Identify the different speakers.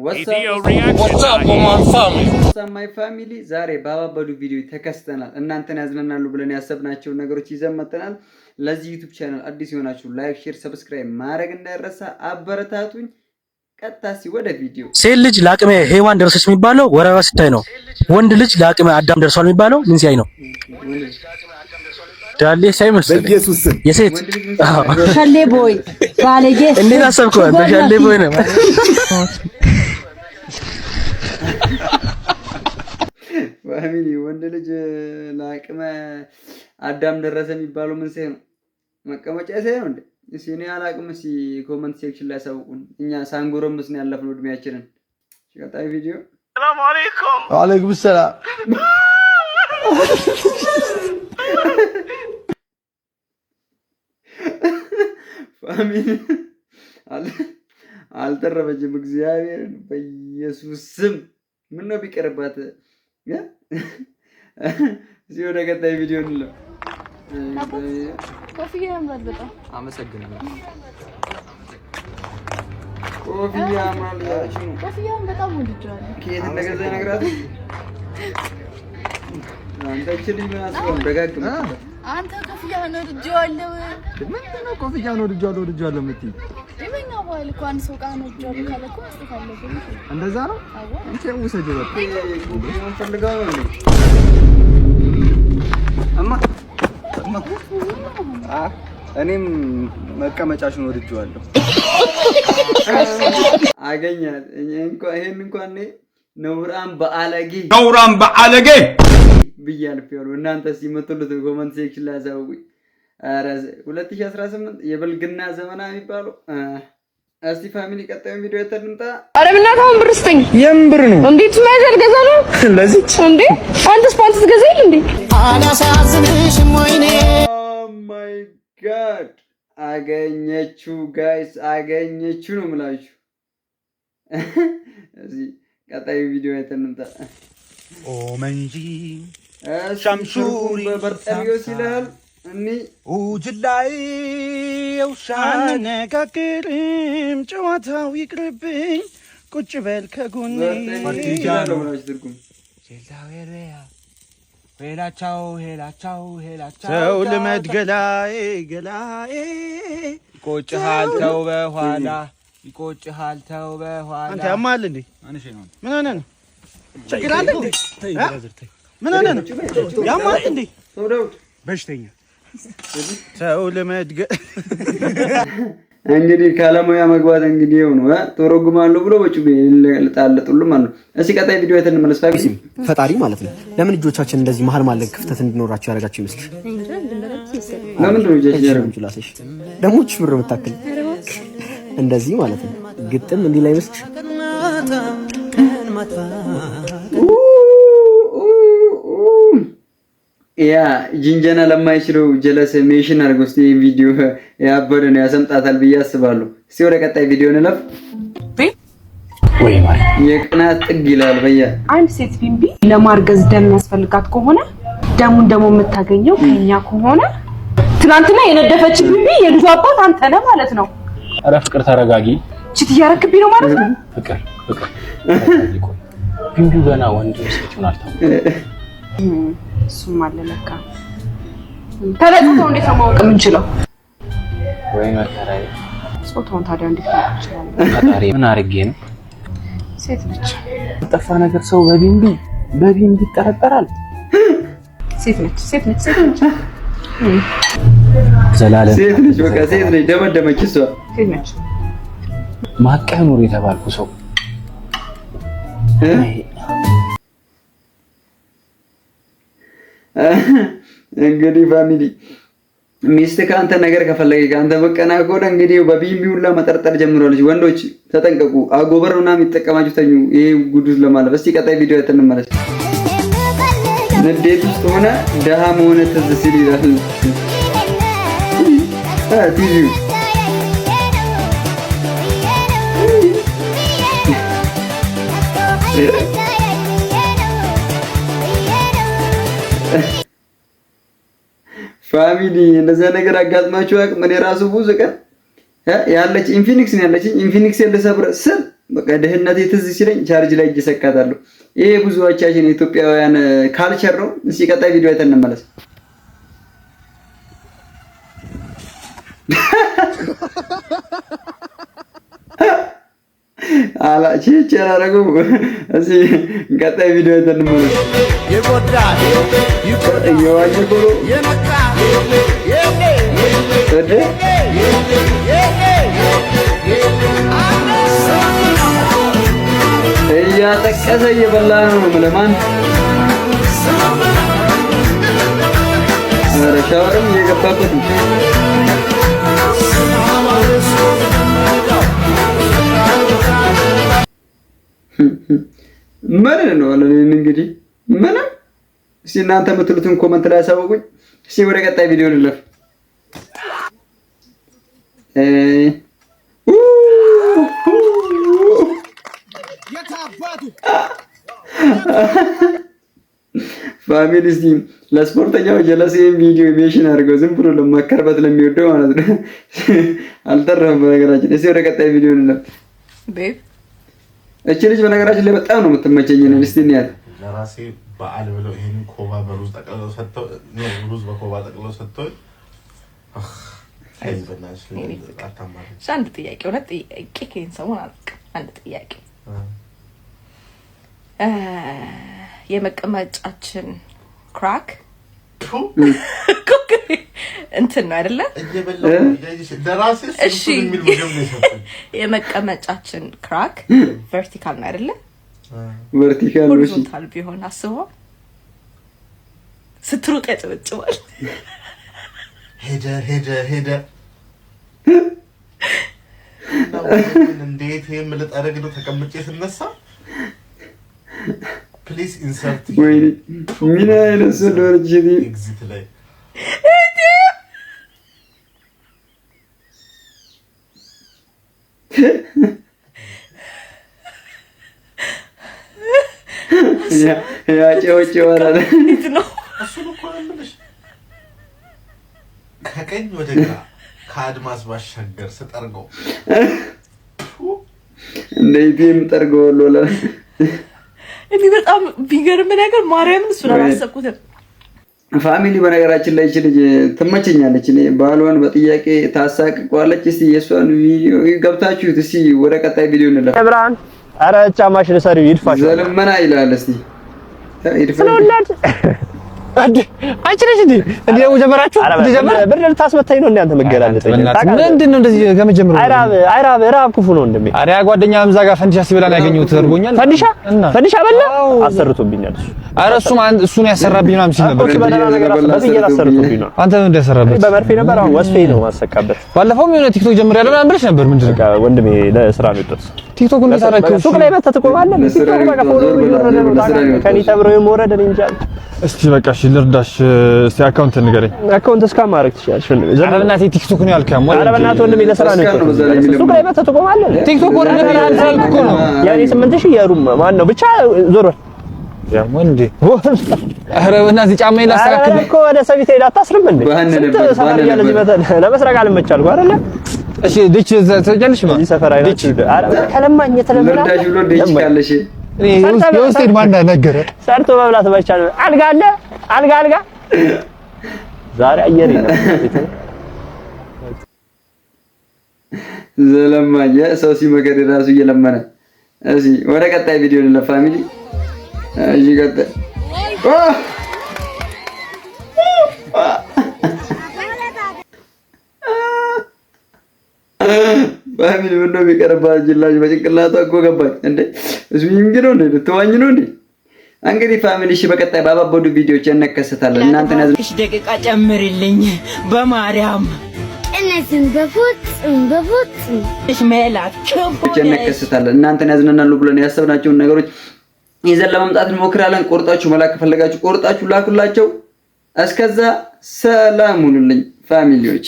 Speaker 1: What's up, my family? ዛሬ ባባበዱ ቪዲዮ ተከስተናል። እናንተን ያዝናናሉ ብለን ያሰብናቸውን ነገሮች ይዘን መጥተናል። ለዚህ YouTube channel አዲስ የሆናችሁ like፣ share፣ subscribe ማድረግ እንዳይረሳ። አበረታቱኝ። ቀጥታ ሲ ወደ ቪዲዮ።
Speaker 2: ሴት ልጅ ለአቅመ ሔዋን ደረሰች የሚባለው ወር አበባ ስታይ ነው። ወንድ ልጅ ለአቅመ አዳም ደርሷል የሚባለው ምን ሲያይ ነው? ዳሌ ሳይ መሰለኝ።
Speaker 3: በኢየሱስ ስም።
Speaker 2: የሴት
Speaker 1: ወንድ ልጅ ምን ሲያይ?
Speaker 4: ሸሌ boy ባለጌ።
Speaker 2: እንዴት አሰብከው? አንተ ሸሌ boy ነው።
Speaker 1: Family፣ ወንድ ልጅ ለአቅመ አዳም ደረሰ የሚባለው ምን ሲያይ ነው? መቀመጫ ሲያይ ነው እንዴ? እስኪ እኔ አላቅም። እስኪ comment section ላይ ያሳውቁን። እኛ ሳንጎረምስ ነው ያለፍነው እድሜያችንን። ቀጣይ ቪዲዮ።
Speaker 3: ወአለይኩም ሰላም።
Speaker 1: Family፣ አልተረፈችም። እግዚአብሔርን በኢየሱስ ስም ምን ነው ቢቀርባት? እዚህ ወደ ቀጣይ ቪዲዮ እንለው።
Speaker 5: ኮፍያ ያምራል በጣም።
Speaker 6: አመሰግናለሁ።
Speaker 1: ኮፍያ ያምራል እያለች ነው።
Speaker 5: ኮፍያውን በጣም ወድጄዋለሁ።
Speaker 1: ከየት እንደገዛ ይነግራት። አንተ እቺ ልጅ ምን አስበው ነው? ደጋግመህ
Speaker 5: አንተ ኮፍያህን ወድጄዋለሁ።
Speaker 3: ምንድን ነው ኮፍያውን ወድጄዋለሁ ወድጄዋለሁ የምትይኝ?
Speaker 5: የበኛ ባህል እኮ አንድ ሰው ዕቃ ወድጄዋለሁ ካለ እኮ መስጠት አለብን።
Speaker 3: እንደዛ ነው?
Speaker 5: አዎ።
Speaker 3: አንቺ ውሰጂው በቃ።
Speaker 1: ኮፍያውን ፈልገው ነው እንዴ?
Speaker 6: እማ እማ፣ እኔም መቀመጫሽን ወድጄዋለሁ።
Speaker 1: አገኛት። ይሄን እንኳን እኔ ነውራም በአለጌ
Speaker 7: ነውራም በአለጌ
Speaker 1: ብዬ አልፌዋለሁ። እናንተ እስኪ የምትሉት comment section ላይ አሳውቁኝ። ኧረ 2018 የብልግና ዘመና የሚባለው። እስቲ family፣ ቀጣዩን ቪዲዮ አይተን እንምጣ።
Speaker 8: ኧረ በእናትህ አሁን ብር ስጠኝ።
Speaker 3: የምን ብር ነው?
Speaker 8: እንዴት መያዣ ልገዛ ነው?
Speaker 3: ለዚች?
Speaker 8: እንዴ አንተስ ፓንት ትገዛ የለ እንዴ?
Speaker 1: Oh my God፣ አገኘችው guys፣ አገኘችው ነው የምላችሁ። እዚህ ቀጣዩ ቪዲዮ አይተን እንምጣ። እስኪ ትርጉም በበርጠሚዮስ ይላል እኒ
Speaker 9: አንነጋገርም፣ ጨዋታው ይቅርብኝ፣ ቁጭ በል ከጎኔ።
Speaker 1: በርጠሚዮስ ይላል ነው የምላችሁ ትርጉም።
Speaker 9: ሰው ልመድ ገላዬ ገላዬ።
Speaker 6: ይቆጭሃል ተው በኋላ፣ ይቆጭሃል ተው በኋላ።
Speaker 9: አንተ ያማል እንዴ? ምን ሆነህ ነው? ችግር አለ እንዴ? እ? ምን ሆነህ ነው? ያማል እንዴ?
Speaker 1: ሰው ዳውድ
Speaker 9: በሽተኛ ሰው ልመድ
Speaker 1: እንግዲህ ካለሙያ መግባት እንግዲህ ይኸው ነው እ ተረጉማለሁ ብሎ በጩቤ ልጣለጡሉ ማለት ነው። እስኪ ቀጣይ ቪዲዮ አይተን እንመለስ። Family።
Speaker 10: ፈጣሪ ማለት ነው ለምን እጆቻችን እንደዚህ መሀል መሀል ላይ ክፍተት እንዲኖራቸው ያደረጋቸው ይመስልሽ?
Speaker 1: ለምንድን ነው እጃችን ያደረጉት?
Speaker 10: ላሳይሽ ደግሞ እች ብር የምታክል እንደዚህ ማለት ነው ግጥም እንዲህ ላይ ይመስልሽ?
Speaker 1: ኡ ያ ጅንጀና ለማይችለው ጀለስ ሜሽን አድርጎ እስኪ ይሄን ቪዲዮ ያበደ ነው፣ ያሰምጣታል ብዬ አስባለሁ። እስኪ ወደ ቀጣይ ቪዲዮ እንለፍ።
Speaker 2: ወይ ማለት
Speaker 1: የቅናት ጥግ ይላል በያ።
Speaker 8: አንድ ሴት ቢምቢ ለማርገዝ ደም የሚያስፈልጋት ከሆነ ደሙን ደግሞ የምታገኘው ከኛ ከሆነ ትናንትና የነደፈች ቢምቢ የልጁ አባት አንተ ነህ ማለት ነው።
Speaker 2: ኧረ ፍቅር ተረጋጊ።
Speaker 8: Cheat እያረክብኝ ነው ማለት ነው።
Speaker 2: ፍቅር ፍቅር ተረጋጊ። ቆይ ቢምቢው ገና ወንድ ሴት ይሁን አልታወቀም።
Speaker 8: እሱም አለ ለካ። ተለጥቶ እንዴት ነው ማወቅ የምንችለው?
Speaker 2: ወይ መከራዬ።
Speaker 8: ጾታውን ታዲያ እንዴት ማወቅ ይችላል?
Speaker 2: ፈጣሪ ምን አድርጌ ነው?
Speaker 8: ሴት ነች።
Speaker 2: ጠፋ ነገር ሰው በቢምቢ በቢምቢ ይጠረጠራል።
Speaker 8: ሴት ነች። ሴት ነች። ሴት ነች።
Speaker 2: ዘላለም
Speaker 1: ሴት ነች፣ በቃ ሴት ነች። ደመደመች እሷ።
Speaker 8: ሴት ነች።
Speaker 2: ማቀህ ኑር የተባልኩ ሰው።
Speaker 1: እ? እንግዲህ family፣ ሚስት ከአንተ ነገር ከፈለገ ከአንተ በቀና ከሆነ እንግዲህ በቢምቢ ሁላ መጠርጠር ጀምሯለች። ወንዶች ተጠንቀቁ። አጎበር ምናምን ይጠቀማችሁ ተኙ። ይሄ ጉዱስ ለማለፍ። እስቲ ቀጣይ ቪዲዮ አይተን እንመለስ። ንዴት ውስጥ ሆነ ደሃ መሆነ ትዝ ሲል ይላል ቲቪው። Family፣ እንደዚያ ነገር አጋጥማችሁ አያውቅም? እኔ ራሱ ብዙ ቀን ያለች ኢንፊኒክስ ነው ያለችኝ። ኢንፊኒክስ ልሰብር ስል በቃ ድህነቴ ትዝ ሲለኝ ቻርጅ ላይ እጅ ሰካታለሁ። ይሄ ብዙዎቻችን የኢትዮጵያውያን culture ነው። እስኪ ቀጣይ ቪዲዮ አይተን እንመለስ። አላ ቺቺ ያላረገው። እስኪ ቀጣይ ቪዲዮ አይተን እንመለስ። እየዋኘ እኮ ነው እንዴ? እያጠቀሰ እየበላ ነው የምልህ። ማን ኧረ ሻወርም እየገባበት ነው። ምን እንለዋለን? እንግዲህ ምንም። እስኪ እናንተ የምትሉትን comment ላይ አሳውቁኝ። እስኪ ወደ ቀጣይ ቪዲዮ እንለፍ። Family እስቲ ለስፖርተኛው ጀለሴን ቪዲዮ mention አድርገው ዝም ብሎ ለማከርበት ለሚወደው ማለት ነው። አልተረፈም። በነገራችን እስቲ ወደ ቀጣይ ቪዲዮ እንለፍ። እቺ ልጅ በነገራችን ላይ በጣም ነው የምትመቸኝ። እኔን እስቲ እንያት።
Speaker 7: ለራሴ በዓል ብለው ይሄን ኮባ በሩዝ ጠቅልለው ሰጥተው፣ ሩዝ በኮባ ጠቅልለው ሰጥተው።
Speaker 11: አንድ ጥያቄ፣ እውነት ጥያቄ ከይን ሰሞን አላውቅም። አንድ ጥያቄ፣ የመቀመጫችን crack እንትን ነው አይደለ? እሺ፣ የመቀመጫችን crack vertical ነው አይደለ?
Speaker 1: Vertical ነው። እሺ።
Speaker 11: Horizontal ቢሆን አስበው፣ ስትሮጥ ያጨበጭባል።
Speaker 7: ሄደ ሄደ ሄደ። እንዴት የምልጠረግ ነው ተቀምጬ ስነሳ? Please insert
Speaker 1: ወይኔ ምን አይነት ሰው እንደሆነች እቺ።
Speaker 7: Exit ላይ።
Speaker 1: ያጨውጭ ይሆናል።
Speaker 11: ነው።
Speaker 7: እሱን እኮ ነው የምልሽ። ከቀኝ ወደ ግራ ከአድማስ ባሻገር ስጠርገው
Speaker 1: እንደ ኢቲኤም ጠርገዋል። ወላ
Speaker 11: እኔ በጣም ቢገርም ነገር ማርያምን እሱን አላሰብኩትም።
Speaker 1: Family፣ በነገራችን ላይ ይቺ ልጅ ትመቸኛለች። እኔ ባሏን በጥያቄ ታሳቅቋለች። እስቲ የእሷን ቪዲዮ ገብታችሁት እስቲ ወደ ቀጣይ ቪዲዮ እንለፍ።
Speaker 10: ብርሃን፣ ኧረ ጫማሽን ሰሪው ይድፋሽ።
Speaker 1: ዘልመና ይላል። እስቲ ይድፋ።
Speaker 10: ስለወላድ
Speaker 3: አንቺ ነሽ እንዴ? እንዴ ደግሞ ጀመራችሁ? እንዴ ጀመር?
Speaker 10: ብር ልታስመታኝ ነው እንዴ አንተ መገላለጠኝ?
Speaker 3: ምንድን ነው እንደዚህ ከመጀመሩ?
Speaker 10: አይራብ አይራብ፣ ራብ ክፉ ነው ወንድሜ።
Speaker 3: ኧረ ያ ጓደኛ ሀምዛ ጋር ፈንዲሻ ሲበላ ነው ያገኘሁት። እርቦኛል።
Speaker 10: ፈንዲሻ
Speaker 3: እና
Speaker 10: ፈንዲሻ በላ አሰርቶብኛል እሱ።
Speaker 3: ኧረ እሱም እሱ ነው ያሰራብኝ ምናምን ሲል ነበር።
Speaker 10: እሱ በደህና ነገር በፍየል አሰርቶብኝ ነው።
Speaker 3: አንተ ምን እንዳሰራበት?
Speaker 10: በመርፌ ነበር። አሁን ወስፌ ነው ማሰካበት።
Speaker 3: ባለፈውም የሆነ ቲክቶክ ጀምሬያለሁ ምናምን ብለሽ ነበር። ምንድን ነው?
Speaker 10: በቃ ወንድሜ ለስራ ነው የወጣሁት።
Speaker 3: ቲክቶክ እንዴት አደረግከው?
Speaker 10: ሱቅ ላይ መተህ ትቆማለህ። ቲክቶክ በቃ follow እየወረደ ነው። ከእኔ ተምሮ የመውረድ እኔ እንጃ።
Speaker 3: እስቲ በቃ እሺ ልርዳሽ። እስቲ account ንገረኝ።
Speaker 10: Account scam ማድረግ ትችላለሽ ወንድሜ።
Speaker 3: ኧረ በእናትህ ቲክቶክ ነው ያልከው።
Speaker 10: ኧረ በእናትህ ወንድሜ ለስራ ነው የወጣሁት። ሱቅ ላይ መተህ ትቆማለህ።
Speaker 3: ቲክቶክ ወረደ ስላልክ እኮ ነው።
Speaker 10: የእኔ 8,000 የሩም ማን ነው ብቻ ዞር በል።
Speaker 3: ያም ወንዴ ኧረ በእናትህ ጫማዬን ላስተካክል
Speaker 10: እኮ ወደ ሰቢት ሄደህ አታስርም እንዴ? ስንት ሰፈር እያለ እዚህ መተህ ለመስረቅ አልመቻልኩ አይደለ?
Speaker 3: እሺ ditch ትሰጫለሽ?
Speaker 10: እዚህ ሰፈር አይናችሁ ከለማኝ የተለመደ
Speaker 1: ልርዳሽ ብሎ ditch ካለሽ
Speaker 3: የውስጤን ማን ነገረ?
Speaker 10: ሰርቶ መብላት ባይቻል አልጋ አለ፣ አልጋ አልጋ ዛሬ አየር የለም።
Speaker 1: ዘለማኝ ሰው ሲመከር ራሱ እየለመነ። እሺ ወደ ቀጣይ ቪዲዮ እንለፍ family። እሺ ቀጣይ Family ምነው ቢቀርባት ጅላጅ በጭንቅላቷ እኮ ገባች እንዴ? Swimming ነው እንዴ? ልትዋኝ ነው እንዴ? እንግዲህ family እሺ፣ በቀጣይ ባባበዱ ቪዲዮዎች እንከሰታለን። እናንተን ያዝ
Speaker 4: ደቂቃ ጨምርልኝ በማርያም።
Speaker 5: እነዚህም በፍጹም በፍጹም
Speaker 4: እሽ ሜላት ክፉ
Speaker 1: እንከሰታለን። እናንተን ያዝናናሉ ብለን ያሰብናቸውን ነገሮች ይዘን ለመምጣት እንሞክራለን። ቆርጣችሁ መላክ ከፈለጋችሁ ቆርጣችሁ ላኩላቸው። እስከዛ ሰላም ሁኑልኝ family ዎች።